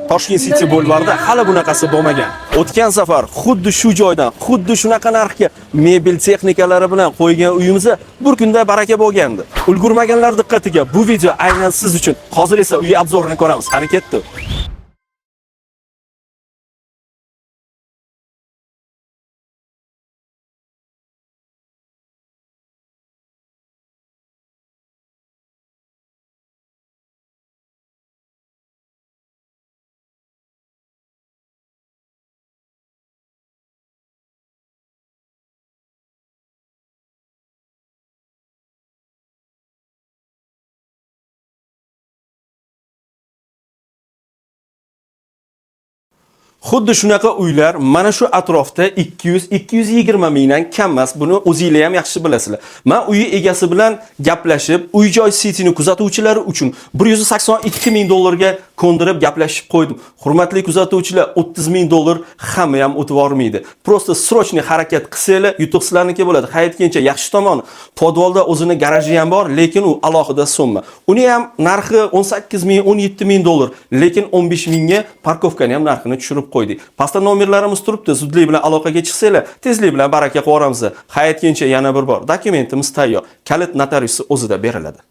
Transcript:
Toshkent City bulvarida hali bunaqasi bo'lmagan. O'tgan safar xuddi shu joydan, xuddi shunaqa narxga mebel texnikalari bilan qo'ygan uyimizda bir kunda baraka bo'lgandi. Ulgurmaganlar diqqatiga, bu video aynan siz uchun. Hozir esa uy обзор ini ko'ramiz. Qani, ketdi. Xuddi shunaqa uylar mana shu atrofda 200-220 mingdan kam emas. Buni o'zinglar ham yaxshi bilasizlar. Men uyi egasi bilan gaplashib, Uy-joy Cityni kuzatuvchilari uchun 182 ming dollarga ko'ndirib, gaplashib qo'ydim. Hurmatli kuzatuvchilar, 30 ming dollar hamma ham o'tib yubormaydi. Просто срочный harakat qilsanglar, yutuq sizlarniki bo'ladi. Hayotgancha yaxshi tomoni, подвал da o'zini garaji ham bor, lekin u alohida summa. Uni ham narxi 18 ming, 17 ming dollar, lekin 15 mingga парковка ni ham narxini tushirib qo'ydik. Pastda nomerlarimiz turibdi, zudlik bilan aloqaga chiqsanglar, tezlik bilan baraka qilib yuboramiz. Hayotgancha yana bir bor, dokumentimiz tayyor. Kalit notariusi o'zida beriladi.